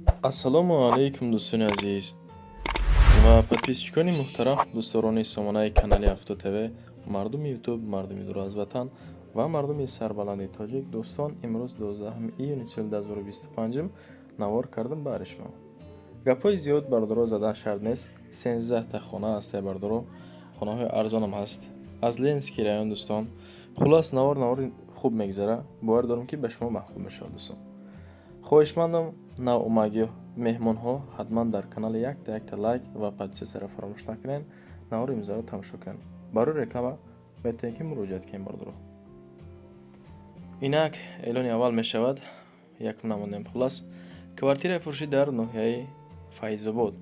Ассалому алайкум, дӯстони азиз ва подписчикони муҳтарам, дӯстдорони сомонаи канали Авто ТВ, мардуми Ютуб, мардуми дур аз ватан ва мардуми сарбаланди тоҷик. Дӯстон, имрӯз 12 июни соли 2025 навор кардам баҳри шумо. Гапҳои зиёд, бардоро, задан шарт нест. 13та хона ҳастай, бардоро, хонаҳои арзонам ҳаст аз Ленинский район. Дӯстон, хулос, навор навори хуб мегзара, бовар дорам, ки ба шумо маъқул мешавад. Дӯстон, хоҳишмандам, навомагӣ меҳмонҳо ҳатман дар канали якта якта лайк ва подписатсияро фаромӯш накунед, навори имрӯзаро тамошо кунед. Барои реклама метавонед, ки муроҷиат кунед, бардоро. Инак эълони аввал мешавад, якум намонем. Хулас, квартираи фурӯшӣ дар ноҳияи Файзобод,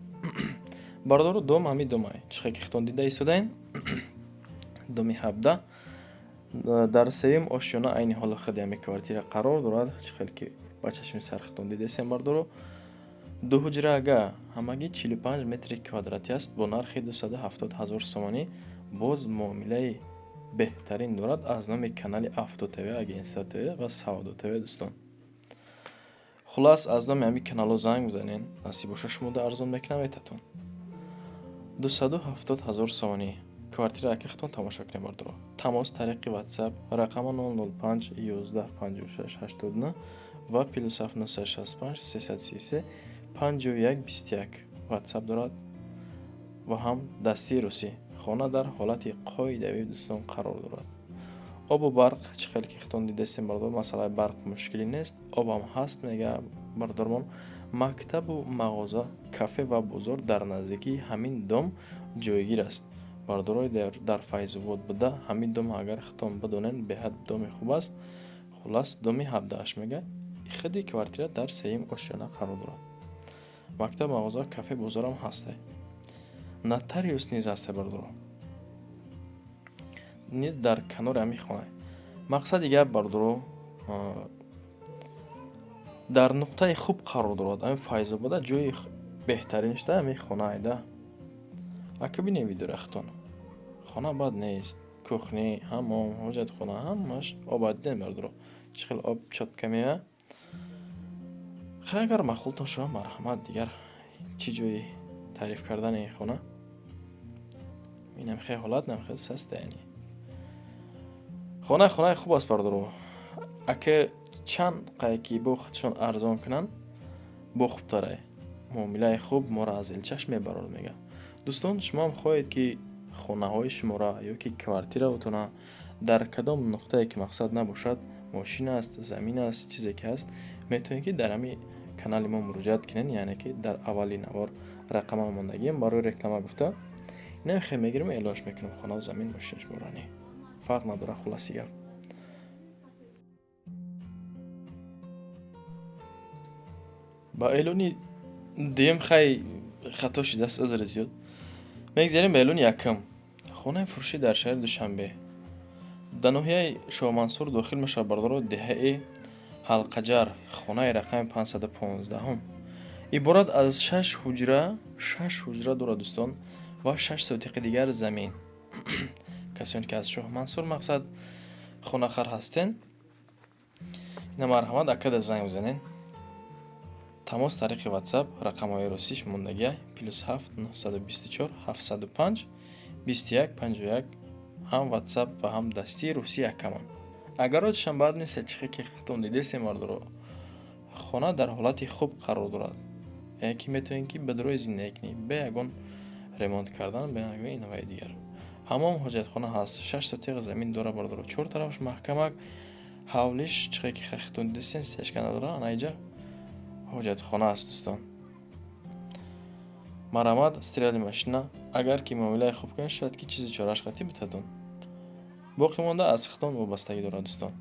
бардоро. Дом ҳамин домай, чихе ки хитон дида истодаен, доми 17, дар сеюм ошёна айни ҳоло худи ҳамин квартира қарор дорад. Чӣ хел ки ба чашми сар хитон дидаистем, бардоро, дуҳуҷрага, ҳамагӣ 45 метри квадратӣ аст, бо нархи 270 ҳазор сомонӣ. Боз муомилаи беҳтарин дорад аз номи канали Авто ТВ, Агентство ТВ ва Савдо ТВ. Дӯстон, хулас, аз номи ҳамин каналҳо занг бизанед, насиб боша, шумода арзон мекунам метатон. 270 ҳазор сомонӣ квартира, ака, хитон тамошо кунед, бардоро. Тамос тариқи Ватсап, рақама 005 11 56 89 ва +7 965 333 51 21. Ватсап дорад ва ҳам дастии русӣ. Хона дар ҳолати қоидавӣ, дӯстон, қарор дорад. Обу барқ, чӣ хел ки хитон дидастем, бардор, масъалаи барқ мушкилӣ нест, обам ҳаст, мега бардормон. Мактабу мағоза, кафе ва бозор дар наздикии ҳамин дом ҷойгир аст. Бардорои дар Файзобод буда, ҳамин дом агар хитон бидонед, беҳад доми хуб аст. Хулас, доми 17 мега, худи квартира дар сеюм ошёна қарор дорад. Мактаб, мағоза, кафе, бозорам ҳасте, нотариус низ ҳасте, бардоро, низ дар канори ҳамин хона. Мақсади гап, бардоро, дар нуқтаи хуб қарор дорад. Ҳамин Файзобода ҷои беҳтариншда ҳамин хона айда. Ака, бинем видеоро хитон, хона бад нест. Кухня, ҳамом, ҳоҷатхона, ҳамаш об дидем, бардоро, чӣ хел об чётко меояд. Хай, агар маъқултон шавад, марҳамат. Дигар чӣ ҷои таъриф кардани ин хона? Инам хел ҳолат, нам хел состояние. Хона хонаи хуб аст, бардоро. Ака, чанд қае ки бо худшон арзон кунанд, бо хубтарай. Муомилаи хуб моро аз элчаш мебарорад, мега. Дӯстон, шумоам хоҳед, ки хонаҳои шуморо ё ки квартираотона дар кадом нуқтае ки мақсад набошад, мошин аст, замин аст, чизе ки ҳаст, метавонед, ки дар ҳамин канали мо муроҷиат кунед. Яъне ки дар аввали навор рақама мондагием барои реклама гуфта. Инам хел мегирем, эълонш мекунем, хонаву замин, мошини шуморо, не фарқ надорад. Хулоси гап, ба эълони дуюм, хай, хато шудааст, узри зиёд, мегзарем ба эълони якум. Хонаи фурӯшӣ дар шаҳри Душанбе, дар ноҳияи Шоҳмансур дохил мешавад, бардоро, деҳаи Ҳалқаҷар, хонаи рақами 515-ум, иборат аз шаш ҳуҷра, шаш ҳуҷра дорад, дӯстон, ва 6 сотиқи дигар замин. Касоне ки аз Шоҳмансур, мақсад, хонахар ҳастен, ина марҳамат, акада занг бизанед. Тамос тариқи Ватсап, рақамҳои русиш мондагия: +7 924 705 21 51, ҳам Ватсап ва ҳам дастии русӣ акамон. Агар ротишам бад нест, чихе ки хитон дидесем, бардоро, хона дар ҳолати хуб қарор дорад, яъне ки метавонед, ки ба дурои зиндагӣ кунӣ, бе ягон ремонт кардан, бе ягон инаваи дигар. Ҳамом, ҳоҷатхона ҳаст, 6 сотиқ замин дора, бардоро, чор тарафаш маҳкамак, ҳавлиш, чихе ки хитон дидесен, стяжка надора. Ана иҷа ҳоҷатхона аст, дӯстон. Марҳамат, стиральный машина. Агар ки муомилаи хуб кунед, шояд ки чизи чораш қатӣ битадон, боқӣ монда аз хитон вобастагӣ дорад. Дӯстон,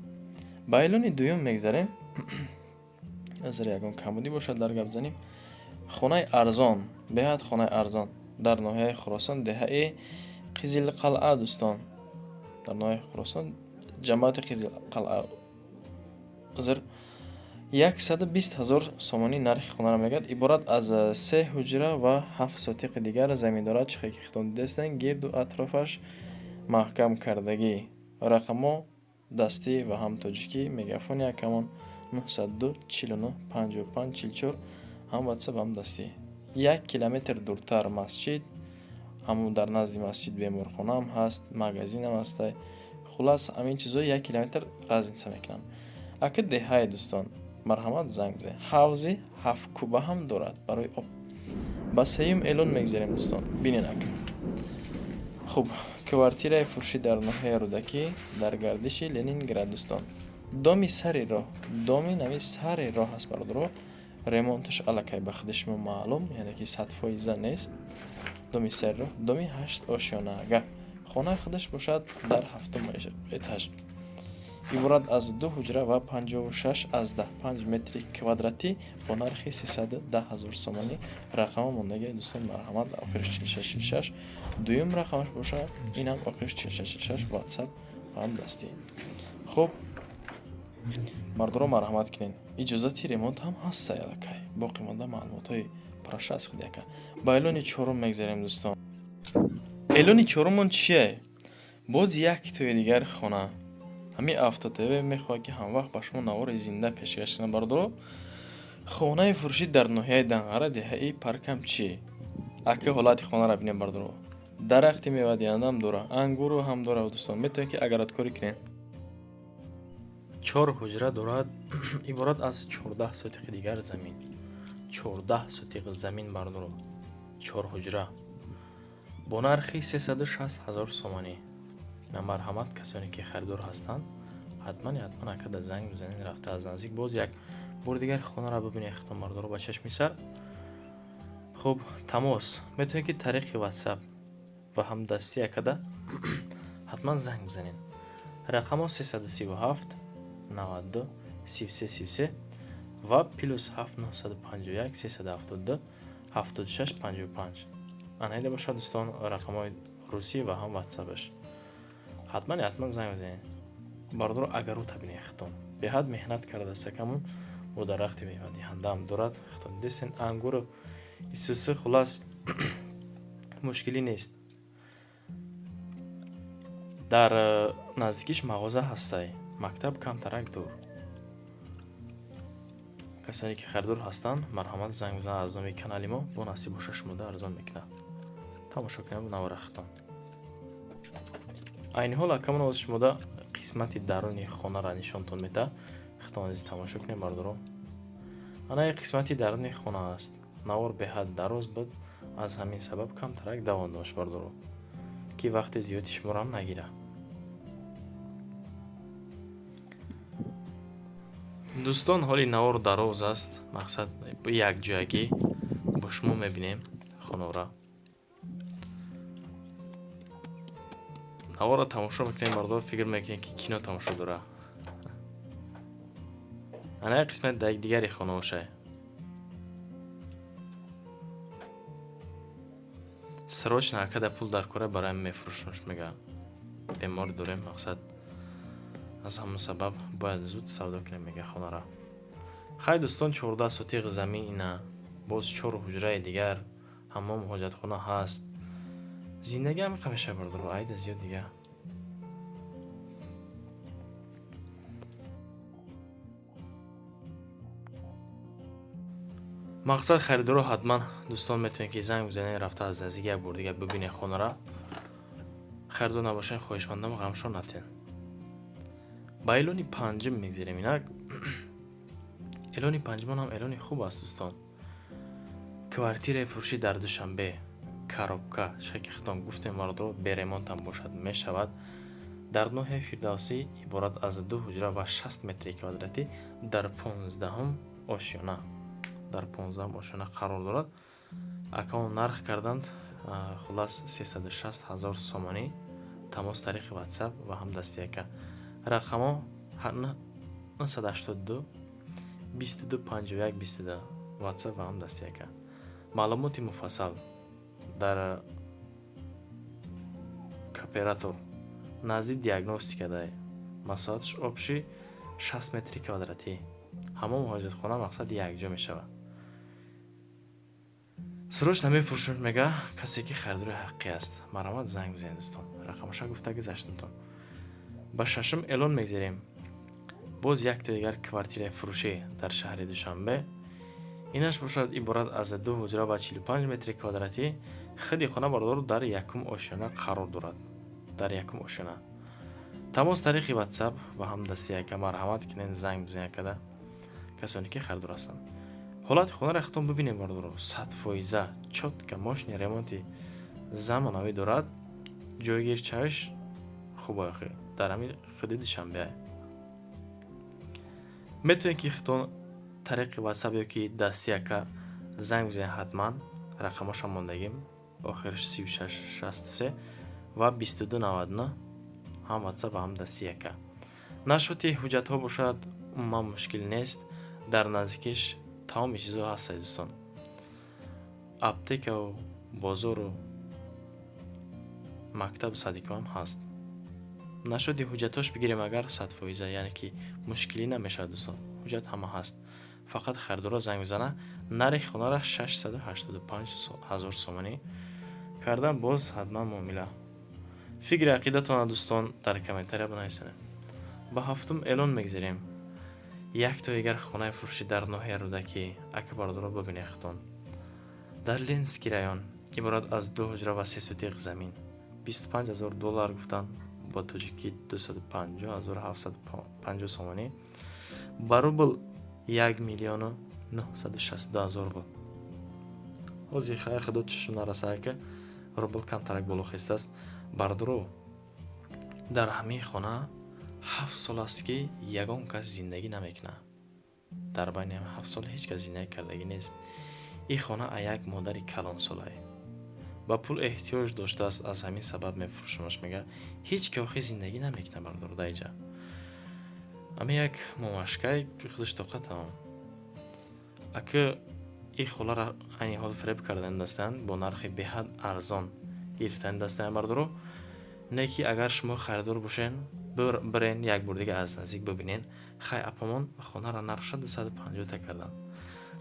ба эълони дуюм мегзарем. Азар ягон камбудӣ бошад, дар гап занем. Хонаи арзон, беҳад хонаи арзон дар ноҳияи Хуросон, деҳаи Қизилқалъа. Дӯстон, дар ноҳияи Хуросон, ҷамоати Қизилқалъа, узр, 120 ҳазор сомонӣ нархи хонаро мегӯяд. Иборат аз се ҳуҷра ва 7 сотиқи дигар замин дорад. Чихе ки хитон дидастанд, гирду атрофаш маҳкам кардагӣ. Рақамҳо дастӣ ва ҳам тоҷикӣ, мегафони акамон 902 49 55 44. Ҳам WhatsApp, ҳам дастӣ. 1 километр дуртар масҷид, ҳамун дар назди масҷид беморхонаам ҳаст, магазинам ҳастай. Хулас, ҳамин чизҳо 1 километр разница мекунанд. Ака деҳае дӯстон, марҳамат занг бизанед. Ҳавзи 7 куба ҳам дорад барои об. Ба сеюм эълон мегзарем дӯстон. Бинед ака. Хуб, квартираи фурӯшӣ дар ноҳияи Рӯдакӣ дар гардиши Ленинград дӯстон. Доми сари роҳ, доми нави сари роҳ аст бародаро. Ремонташ аллакай ба худи шумо маълум, яъне ки 100% нест. Доми сари роҳ, доми 8 ошёнага. Хонаи худаш бошад дар 7-ум этаж. Иборат аз 2 ҳуҷра ва 56,5 метри квадратӣ бо нархи 310 ҳазор сомонӣ. Рақама мондагӣ дӯстон, марҳамат, охириш 4646. Дуюм рақамаш бошад, инам охириш 4646, WhatsApp ҳам дастӣ. Хуб, мардуро марҳамат кунед. Иҷозати ремонт ҳам ҳаста аллакай. Боқӣ монда маълумотҳои параша аз худи ака. Ба эълони чорум мегзарем дӯстон. Эълони чорумон чие? Боз як тои дигар хона. Ҳамин Авто ТВ мехоҳад ки ҳамвақт ба шумо навори зинда пешкаш кунад бародаро. Хонаи фурӯшӣ дар ноҳияи Данғара, деҳаи Паркамчӣ. Ака ҳолати хонаро бинем бародаро. Дарахти мевадиҳандаам дора, ангуру ҳам дора дӯстон. Метавонед ки агараткорӣ кунед. 4 ҳуҷра дорад, иборат аз 14 сотиқи дигар замин. 14 сотиқ замин бародаро. 4 ҳуҷра. Бо нархи 360 ҳазор сомонӣ. На марҳамат, касоне ки харидор ҳастанд, ҳатман акада занг бизанед, рафта аз наздик боз як бори дигар хонаро бибинед худтон бародаро ба чашми сар. Хуб, тамос метавонед ки тариқи WhatsApp ва ҳамдастӣ акада ҳатман занг бизанед. Рақамҳо 337 92 33 33 ва плюс 7 951 372 76 55. Ана ида бошад дӯстон рақамҳои русӣ ва ҳам WhatsApp-аш. Ҳатман занг бизанед. Бародаро агарота бинед худтон. Беҳад меҳнат кардааст акамон, бо дарахти мевадиҳандаам дорад. Худтон дидесен ангуру исуси, хулас мушкилӣ нест. Дар наздикиш мағоза ҳастай, мактаб камтарак дур. Касоне ки харидор ҳастанд, марҳамат занг бизананд аз номи канали мо, бо насиб боша шумода арзон мекунад. Тамошо кунед навора худтон. Айни ҳол акамон оз шумода қисмати даруни хонаро нишонтон медиҳад. Худтон азиз тамошо кунед бародаро. Ана ин қисмати даруни хона аст. Навор беҳад дароз буд, аз ҳамин сабаб камтарак давом дошт бародаро, ки вақти зиёди шуморо ҳам нагирад. Дӯстон, ҳоли навор дароз аст, мақсад якҷоягӣ бо шумо мебинем хонора. Наворро тамошо мекунем бародаро, фикр мекунем ки кино тамошо дора. Ана як қисмати дигари хона бошад. Срочно акада пул дар кора барои мефурӯшмаш мега. Бемор дорем, мақсад аз ҳамон сабаб бояд зуд савдо кунем мега хонара. Хай дӯстон, 14 сотиқ замин ина, боз 4 ҳуҷраи дигар, ҳаммом ҳоҷатхона ҳаст. Зиндагӣ ҳам мешавад бародаро, айда зиёд дига. Мақсад харидоро ҳатман дӯстон метавонед ки занг бизанед, рафта аз наздик як бор дигар бибинед хонара. Харидор набошед, хоҳишмандам ғамшон натен. Ба эълони панҷум мегзарем инак. Эълони панҷумон ҳам эълони хуб аст дӯстон. Квартираи фурӯшӣ дар Душанбе, коробка, шеки худтон гуфтем бародаро, беремонтам бошад мешавад. Дар ноҳияи Фирдавсӣ иборат аз 2 ҳуҷра ва 60 метри квадратӣ дар 15-ум ошёна. Дар 15-ум ошёна қарор дорад. Акаон нарх карданд, хулас 360 ҳазор сомонӣ. Тамос тариқи WhatsApp ва ҳам дасти ака. Рақамҳо 982 22 51 22, WhatsApp ва ҳам дасти ака. Маълумоти муфассал дар кооператор назди диагностика дай. Масоҳаташ обши 60 метри квадратӣ. Ҳамон ҳоҷатхона мақсад якҷо мешавад. Срочно мефурӯшем мега касе ки харидори ҳақиқӣ аст. Марҳамат занг бизанед дӯстон. Рақамаша гуфта гузаштантон. Ба шашум эълон мегзарем. Боз якто дигар квартираи фурӯшӣ дар шаҳри Душанбе Инаш бошад иборат аз 2 ҳуҷра ва 45 метри квадратӣ. Худи хона бародаро дар якум ошёна қарор дорад. Дар якум ошёна. Тамос тариқи WhatsApp ва ҳам дасти яка марҳамат кунед, занг бизанед када касоне ки харидор ҳастанд. Ҳолати хонаро худтон бибинед бародаро, 100% чётко мошини ремонти замонавӣ дорад. Ҷойгирчааш хуб охи дар ҳамин худи Душанбе. Метавонед ки худтон тариқи WhatsApp ё ки дасти яка занг бизанед ҳатман. Рақамошам мондагим охираш 36 63 ва 22 99, ҳам WhatsApp ва ҳам дасти яка. Нашоти ҳуҷҷатҳо бошад, умуман мушкил нест. Дар наздикиш тамоми чизҳо ҳастад дӯстон. Аптекаву бозору мактабу садикҳо ҳам ҳаст. Нашоти ҳуҷҷатҳош бигирем агар 100%, яъне ки мушкилӣ намешавад дӯстон. Ҳуҷҷат ҳама ҳаст. Фақат харидорро занг мезана. Нархи хонара 685 ҳазор сомонӣ кардан, боз ҳатман муомила. Фикри ақидатонро дӯстон дар комментария бинависонед. Ба ҳафтум эълон мегзарем. Якто дигар хонаи фурӯшӣ дар ноҳияи Рӯдакӣ. Ака бародаро, бибинед худтон. Дар Ленинский район иборат аз 2 ҳуҷра ва 3 сотиқ замин. 25 ҳазор доллар гуфтанд, бо тоҷикӣ 250 750 сомонӣ. Ба рубл 1 миллиону 962 ҳазор рубл. Ҳозир хайр худо чашм нараса, ки рубл камтарак боло хестааст. Бародаро, дар ҳамин хона 7 сол аст, ки ягон кас зиндагӣ намекунад. Дар байни 7 сол ҳеҷ кас зиндагӣ кардагӣ нест. Ин хона а як модари калонсолае, ба пул эҳтиёҷ доштааст, аз ҳамин сабаб мефурӯшамаш мега. Ҳеҷ ки охир зиндагӣ намекунад бародаро дар инҷа. Ҳамин як момашкай худаш тоқа тамом. Ака ин холаро айни ҳол фиреб кардани дастанд, бо нархи беҳад арзон гирифтани дастанд бародаро. Не ки агар шумо харидор бошен, бирен як бор дига аз наздик бибинен. Хай апамон хонаро нархша 250 та карданд.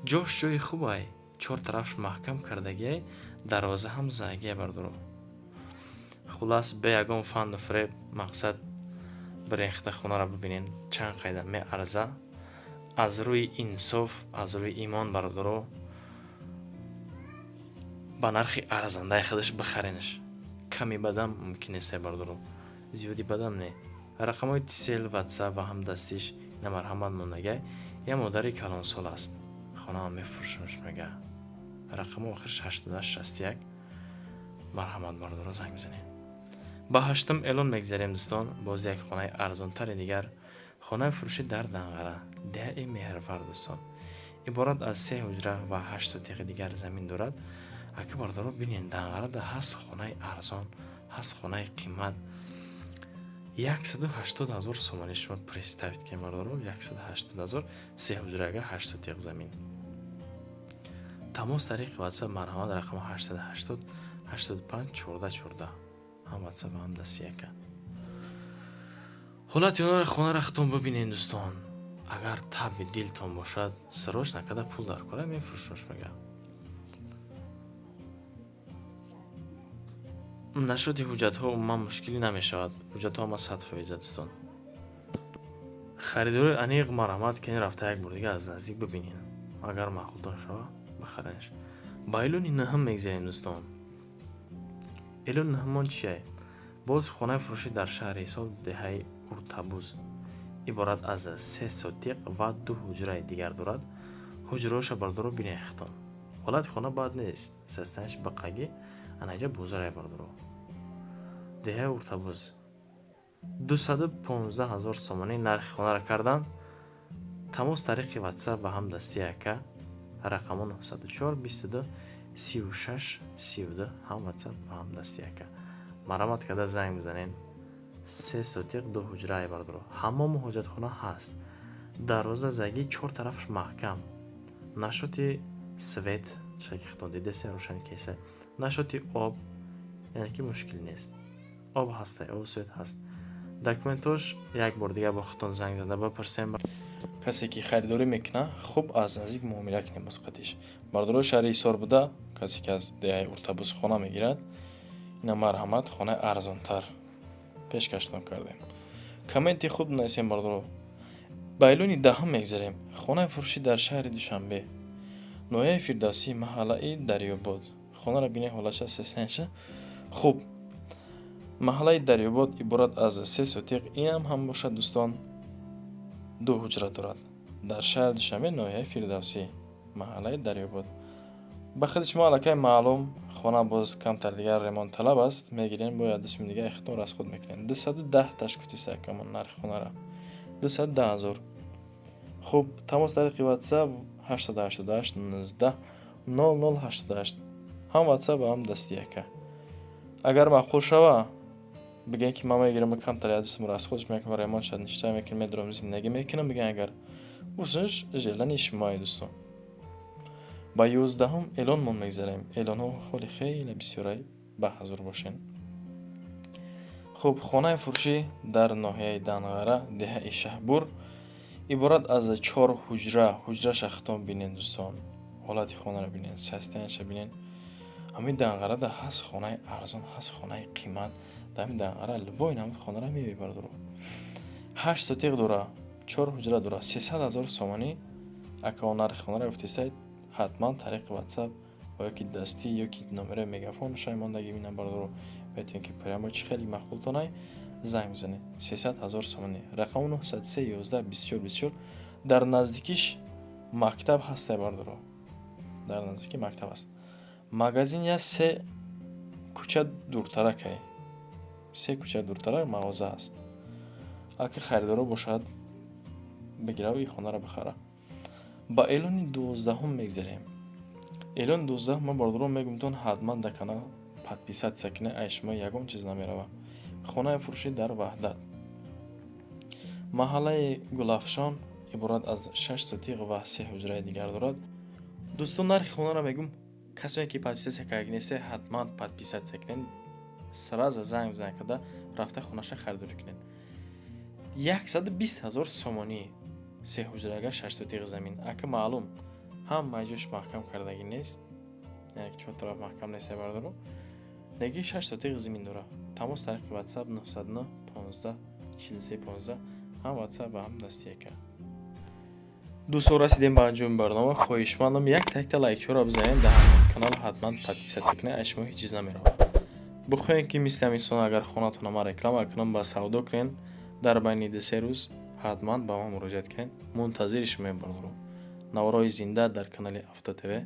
Ҷош ҷои хубай, чор тарафш маҳкам кардагиай, дарвоза ҳам зангия бародаро. Хуллас, бе ягон фанду фиреб, мақсад бирен хита хонаро бибинен чанд қайда меарза. Аз рӯи инсоф, аз рӯи имон бародаро, ба нархи арзандаи худаш бихаренаш. Ками бадам мумкин нест бародаро, зиёди бадам не. Рақамҳои Тисел, WhatsApp ва ҳам дастиш ина марҳамат мондагай. Я модари калонсол аст, хонаам мефурӯшамш мега. Рақами охирш 88 61. Марҳамат бародаро, занг бизанед. Ба ҳаштум эълон мегзарем дӯстон. Боз як хонаи арзонтари дигар, хонаи фурӯшӣ дар Данғара, деҳаи Меҳрвар дӯстон. Иборат аз се ҳуҷра ва 8 сотиқи дигар замин дорад. Ака бародаро, бинед, Данғарада ҳаст хонаи арзон, ҳаст хонаи қимат. 180 ҳазор сомонӣ, шумо представить кунед бародаро, 180 ҳазор, се ҳуҷрага, 8 сотиқ замин. Тамос тариқи WhatsApp марҳамат, рақами 880 85 14 14, ҳам WhatsApp ҳам дасти яка. Ҳолати онро хонара худтон бибинед дӯстон. Агар таби дилтон бошад, сроч накарда пул дар кора, мефурӯшмаш мега. Нашоти ҳуҷҷатҳо умуман мушкилӣ намешавад. Ҳуҷҷатҳо ҳама 100% дӯстон. Харидорои аниқ марҳамат кунед, рафта як бор дига аз наздик бибинед. Агар маъқултон шава, бихаренаш. Ба эълони нӯҳум мегзарем дӯстон. Эълони нӯҳумон чие? Боз хонаи фурӯшӣ дар шаҳри Ҳисор, деҳаи Уртабуз. Иборат аз се сотиқ ва ду ҳуҷраи дигар дорад. Ҳуҷраҳоша бародаро бинед худтон. Ҳолати хона бад нест, состоянияш бақагӣ, ана инҷа бозорае бародаро. Деҳаи Уртабуз 215 ҳазор сомонӣ нархи хонаро карданд. Тамос тариқи WhatsApp ва ҳам дасти яка, рақамҳо 904 22 36 32, ҳам WhatsApp ва ҳам дасти яка. Марҳамат карда занг бизанед. Се сотиқ, ду ҳуҷрае бародаро. Ҳаммому ҳоҷатхона ҳаст. Дарвоза загӣ, чор тарафаш маҳкам. Нашоти свет чӣ ки худтон дидесе, рӯшани кеса. Нашоти об, яъне ки мушкил нест. Об ҳаста, обу свет ҳаст. Документҳош як бор дигар бо худтон занг зада бипурсем. Касе ки харидорӣ мекунад, хуб аз наздик муомила кунед боз қатиш. Бародарои шаҳри Ҳисор буда, касе ки аз деҳаи Уртабуз хона мегирад, ина марҳамат, хонаи арзонтар пешкаштон кардем. Комменти хуб нависем бародаро. Ба эълони даҳум мегзарем. Хонаи фурӯшӣ дар шаҳри Душанбе. Ноҳияи Фирдавсӣ, маҳаллаи Дарёбод. Хонаро бинед, ҳолатша, сесенша. Хуб, маҳаллаи Дарёбод иборат аз се сотиқ, инам ҳам бошад, дӯстон, ду ҳуҷра дорад. Дар шаҳри Душанбе, ноҳияи Фирдавсӣ, маҳаллаи Дарёбод. Ба худи шумо аллакай маълум, хона боз камтар дигар ремонтталаб аст. Мегирем, бояд дусми дигар ихтиёр аз худ мекунем. 210 таш гуфтиса камон нархи хонара, 210 000. Хуб, тамос тариқи WhatsApp 888 19 00 88, ҳам WhatsApp ва ҳам дасти яка. Агар маъқул шава, бигӯем, ки ман мегирам, камтар як дусмро аз худш мекунам, ремонт шад, ништа мекунам, медорам, зиндагӣ мекунам, бигӯем, агар усунш желание шумое, дӯстон. Ба 11-ум эълонмон мегзарем. Эълонҳо холи хеле бисёрай, ба ҳазур бошен. Хуб, хонаи фурӯшӣ дар ноҳияи Данғара, деҳаи Шаҳбур, иборат аз чор ҳуҷра. Ҳуҷраша хитон бинед, дӯстон, ҳолати хонаро бинед, состояние ша бинед. Ҳамин Данғарада ҳаст хонаи арзон, ҳаст хонаи қимат. Дар ҳамин Данғара любой намуд хонаро мебинед, бародаро. Ҳашт сотиқ дора, чор ҳуҷра дора, 300 000 сомонӣ акао нархи хонаро гуфтисайд. Ҳатман тариқи WhatsApp ва ёки дастӣ, ёки номерои мегафон шай мондагӣ бинам, бародаро, метавонед, ки прямо чӣ хеле маъқултонай, занг бизанед. 300 000 сомонӣ, рақами 903 11 24 24. Дар наздикиш мактаб ҳастай, бародаро, дар наздики мактаб аст. Магазин я се кӯча дуртаракай, се кӯча дуртарак мағоза аст. Ака харидоро бошад, бигираву и хонаро бихара. Ба эълони 12-ум мегзарем. Эълони 12-ум ма, бародарон, мегумтон, ҳатман дар канал подписаться кунед, ай шумо ягон чиз намерава. Хонаи фурӯшӣ дар Ваҳдат, маҳаллаи Гулафшон, иборат аз шаш сотиқ ва се ҳуҷраи дигар дорад. Дӯстон, нархи хонаро мегум. Касое ки подписаться карда несте, ҳатман подписаться кунед, сразу занг бизанед карда, рафта хонаша харидорӣ кунед. 120 000 сомонӣ, се ҳуҷрага, шаш сотиқ замин. Ака маълум, ҳама ҷош маҳкам кардагӣ нест, яъне ки чор тараф маҳкам нест, бародаро, неги шаш сотиқ замин дора. Тамос тариқи WhatsApp 909 15 43 15, ҳам WhatsApp ва ҳам дасти яка. Дӯстон, расидем ба анҷоми барнома. Хоҳишмандам, якта якта лайкчоро бизанед, дар канал ҳатман подписаться кунед, аз шумо ҳеҷ чиз намеравад. Бихоҳем, ки мисли ҳамин агар хонатона ман реклама кунам, ба савдо кунед, дар байни 2-3 рӯз ҳатман ба ман муроҷиат кунед. Мунтазири шумоем, бародаро. Наворои зинда дар канали Авто ТВ.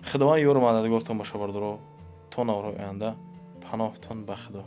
Худованд ёру мададгортон боша, бародаро. То наворҳои оянда, паноҳтон ба Худо.